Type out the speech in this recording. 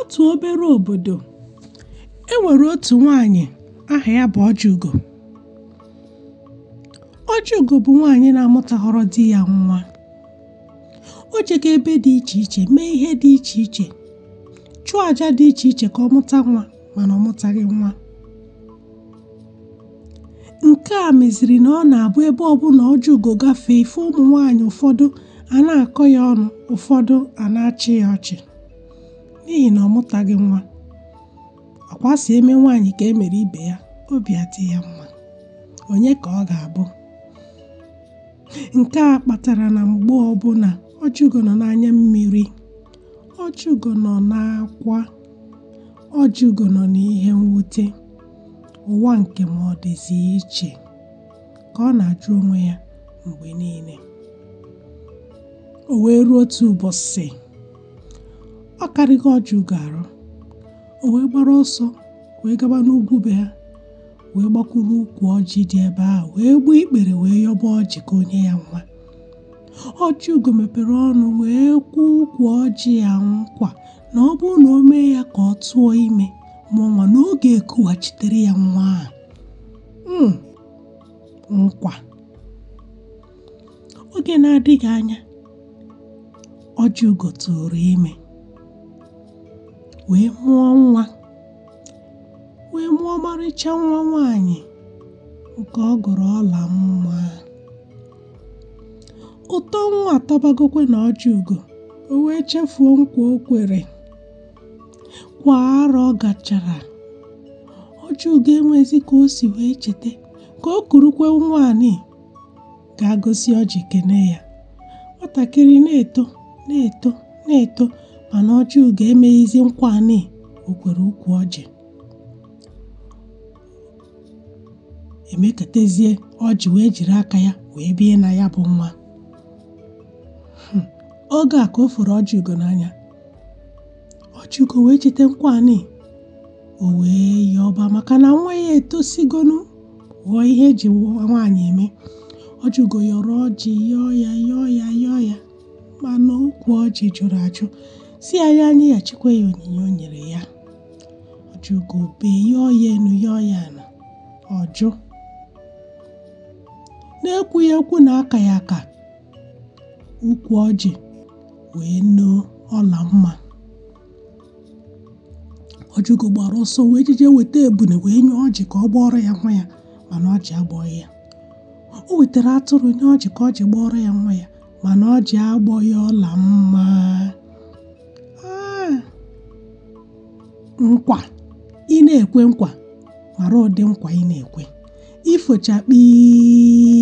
N'otu obere obodo, e nwere otu nwaanyị aha ya bụ Ọjịugo. Ọjịugo bụ nwaanyị na-amụtaghọrọ di ya nwa. O jego ebe dị iche iche mee ihe dị iche iche, chụọ àjà dị iche iche ka ọ mụta nwa, mana ọ mụtaghị nwa. Nke a meziri na ọ na-abụ ebe ọbụla Ọjịugo gafee, ife ụmụ nwaanyị ụfọdụ a na-akọ ya ọnụ, ụfọdụ a na-achị ya ọchị n'ihi na ọ mụtaghị nwa. Ọkwa sị eme nwaanyị ka e mere ibe ya, obi adị ya mma. Onye ka ọ ga-abụ? Nke a kpatara na mgbe ọbụla Ọjịugo nọ n'anya mmiri, Ọjịugo nọ n'akwa, Ọjịugo nọ n'ihe mwute, ụwa nke ma ọ dịzi iche, ka ọ na-ajụ onwe ya mgbe niile. O wee ruo otu ụbọchị, ọ karịgo Ọjịugo arụ, o wee gbara ọsọ wee gaba n'ugwu be ha, wee gbakwuru ukwu ọjị dị ebe ahụ, wee gbuo ikpere wee yọba ọjị ka o nye ya nwa. Ọjịugo mepere ọnụ wee kwuo ukwu ọjị ya nkwa na ọ bụrụ na o mee ya ka ọ tụọ ime mụọ nwa, na ọ ga-ekughachitere ya nwa ahụ. Nkwa. Oge na-adịghị anya, Ọjịugo tụrụ ime wee mụọ nwa, wee mụọ ọmarịcha nwa nwaanyị nke ọ gụrụ Ọlamma. Ụtọ nwa atọbagokwe na Ọjịugo, o wee chefuo nkwa o kwere. Kwa arọ gachara, Ọjịugo enwezi ka o si wee cheta ka o kurukwe nwa anị ga-agosi ọjị kene ya. Nwatakịrị na-eto na-eto na-eto, mana Ọjịugo emeghizi nkwa anị o kwere ukwu ọjị. Emekatazie ọjị wee jiri aka ya wee bie na ya bụ nwa. Oge a ka o furu Ọjịugo n'anya. Ọjịugo wee cheta nkwa anị, o wee yọba maka na nwa ya etosigonu ghọọ ihe eji nwaanyị eme. Ọjịugo yọrọ ọjị, yọọ ya yọọ ya yọọ ya, mana ukwu ọjị jụrụ ajụ, si ya ya nyeghachikwa ya onyinye o nyere ya. Ọjịugo bee yọọ ya enu yọọ ya ala, ọ jụ. Na-ekwughị ekwu na aka ya aka, ukwu ọjị wee noo Ọlamma. Ọjịugo gbara ọsọ wee jeje weta ebune wee nye ọjị ka ọ gbọọrọ ya nwa ya, mana ọjị agbọghị ya. O wetara atụrụ nye ọjị ka ọjị gbọọrọ ya nwa ya, mana ọjị agbọghị Ọlamma. Nkwa ị na-ekwe nkwa, mara ụdị nkwa ị na-ekwe. Ifochakpii